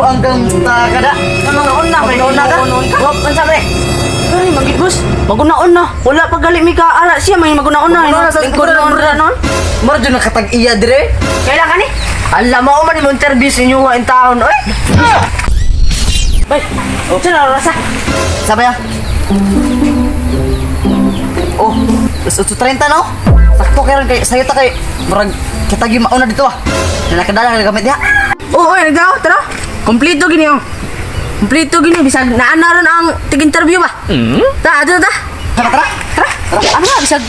Buang kang kada. Maguna Maguna ka? Wap, unsa pre? Ay, magid boss. Maguna-una. Wala pa gali mi ka ara siya may maguna-una. Maguna-una sa Lingkod lingkod na na nun. Mura dyan nakatag-iya dire. Kailan ka ni? Alam mo man mo interview sa inyo in town, oy. Bay. Unsa na rasa? Sabi ya. Oh, 8:30 no? Sakto kay ron kay sayo ta kay murag kita gyud mauna dito ah. Nakadala na gamit diha. Oo, oy, nagdaw, tara. Kompleto gini oh. Kompleto gini bisag naa na ron ang tig-interview ba? Ta, adto ta. Tara tara. Tara. Ano ba bisag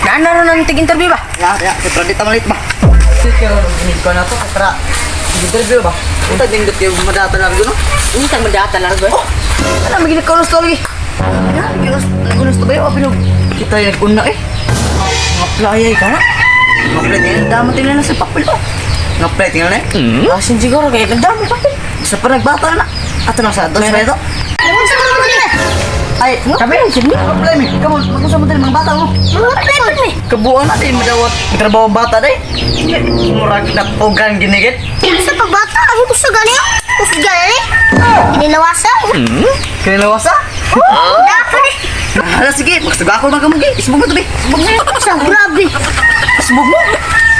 naa na ron ang tig-interview ba? Ya, ya, kay Brad dito malit ba. Sige ron ko na to tara. Interview ba? Unta dingdot kayo madata lang no? Unsa man data largo eh. Oh, ano magiging kaunos to lagi? Ano, nag-unos to ba yun? Pinog, kita yung nag-una eh. Apply ka na. Nga-apply, tingnan, damo tingnan na sa papel oh. Nga-apply, tingnan na eh. Asin siguro kay nagdamo papel. Sa pa nagbata na. Ato na sa dos na ito. Unsa man mo nila? Ay, Kami lang sige. Apply mi. Come on, mag-usap mo tayo mga bata mo. Mga prepon mi. Kabuuan natin, madawat. Trabaho ang bata day. Murag napugan ginigit. Sa pagbata, ay gusto gani. Gusto gani. Ginilawasa. Kinilawasa? Dapat. Hala, sige, magsuga ako ng kamugi. Isbog mo to, be. Isbog mo. Sa grabe. Isbog mo.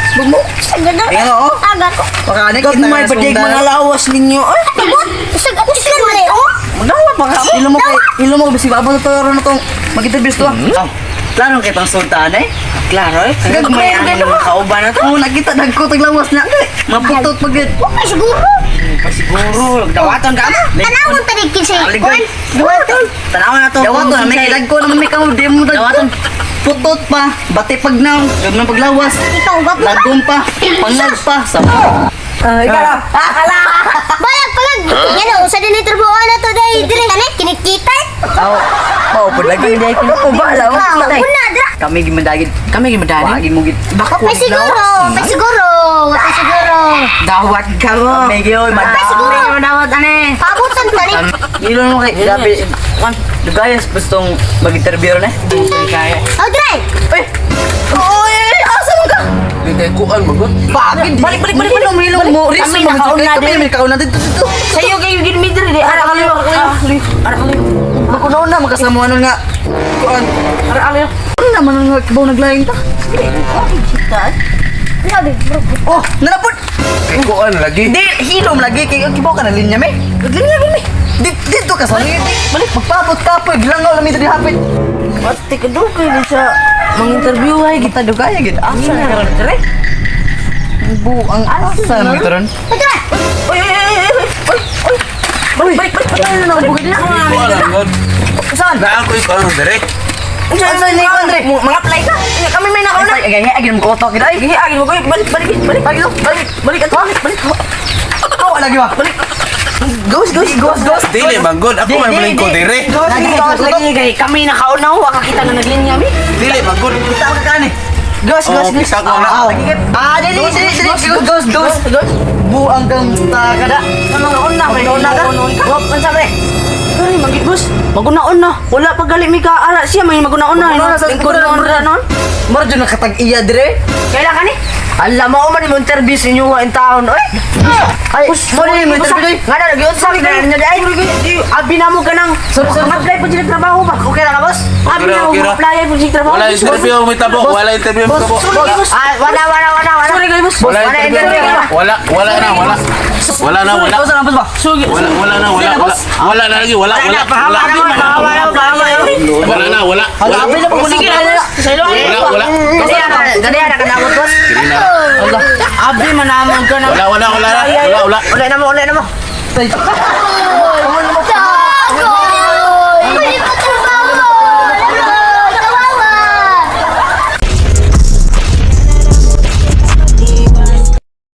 Isbog mo. Sa ganda. Tingnan mo, oh. Aga ko. Baka ano, kita Gagmay na pa dig sundalo. mga lawas ninyo. Ay, Abot. Sa gusto gani. Oh. magdawat pa ka. Ilo mo kay, ilo mo bisig abot to ron tong mag-interview to. Ah. Klaro kay pang sultan eh. Klaro eh. Gagmay ang ang mga kauban na to. Oo, nakita dagko taglawas na kay. Maputot pagid. Okay siguro. Siguro, dawaton ka ama. Tanawon ta rin kinsa. Aligay. Duwaton. Tanawa na to. Dawaton na may dagko naman may kamo di mo dagko. Dawaton. Putot pa, bati pagnaw, gagnon paglawas. Ikaw gwapo ka. Lagom pa, panglag pa, sa Ah, ikaw na. Ah, hala. Balag palag. Ngano usa din ni trabaho na to day dire kani kinikita. Aw, mao pud lagi. Ako ba alam? Ah, una dra. Kami gimandagid. Kami gimadani. Wagin mo gid. Baka Ay siguro, ay siguro, ay siguro. Dawat ka mo. Kami gyoy, Ay, siguro. Kami madawat ane. Pabutan ta ni. Ilo mo kay grabe. Dugayas gustong mag-interview na. Kaya. Oh, dre. Uy! Oy, asa mo ka? Di kay kuan magod. Bakit? Balik, balik, balik, Hilom, hilom mo. Kami Riso, nakauna kami din. may kauna dito dito. Sayo kayo gid mi diri. Ara kaliyo. Ara kaliyo. Makunaon na makasama nun nga. Kuan. Ara kaliyo. Ano naman nga kibaw naglaing ta? Grabe, bro. Oh, nanapod. Kay kuan lagi. Di hilom lagi kay kibaw ka na linya me. Linya me. Dito ka sa balik magpabot ka po gilangaw lang dito di hapit. Pati ka dugay di sa mga interview ay Kita dugay gid asa na karon dire. Buang asa na karon. Oh, dre. Oy oy oy oy oy oy. Balik balik balik. Ano na bugid na? Kuan magod. Saan? Na ako ikaw dire. Saan sa ni Andre? Mga apply ka. Kami may nakauna. Ay, ay, ay, ay, ko to gid ay. Ay, agin mo kayo. Balik, balik, balik. Balik, Balik, balik, balik, balik. Aw, lagi ba? Balik. Ghost, ghost, ghost, ghost. Dili magod ako may malingko dire. Ghost, Lagi, ghost, lagi. lagi kay kami nakauna wa kakita nga naglinya mi. Dili magod. Kita ka kani. Ghost, Oh, ghost, ghost. kita ko na. Ah, ah, dili, dili, dili, ghost, ghost, ghost. Buang kang kada. Mga una, Maguna ka? Wap, unsa pre? Ay, magid boss. Maguna-una. Wala pa gali mi ka ara siya may maguna-una. Maguna-una sa Lingkod na nun. Mura dyan nakatag-iya dire. Kailan ka ni? Alam mo man mo interview sa inyo in town. Oy. Ay, mo ni mo interview day. Nga na nagyunsa ka na niya ay abi na mo ka nang Sorry, sorry. apply po sila trabaho ba? Okay ra ka, boss? Abi Okay ra, na mo okay ra. apply po sila trabaho. Wala interview may tabo, wala interview may tabo. Sorry, boss. Ah, wala, wala, wala, wala. Sorry kayo, boss. Wala interview. Wala, wala na, wala. Wala na, wala. Boss, ano, boss ba? Sorry. Wala, wala na, wala, wala. Wala na lagi, wala, wala, wala. Wala na, wala. Hala, Wala. abi na po Sige na, boss. Sa ilo. Wala, wala. Dali na, dali na kanawat, boss. Dili na. Abi manamon ka na. Wala, wala, wala na. Wala, wala. Uli na mo, uli na mo.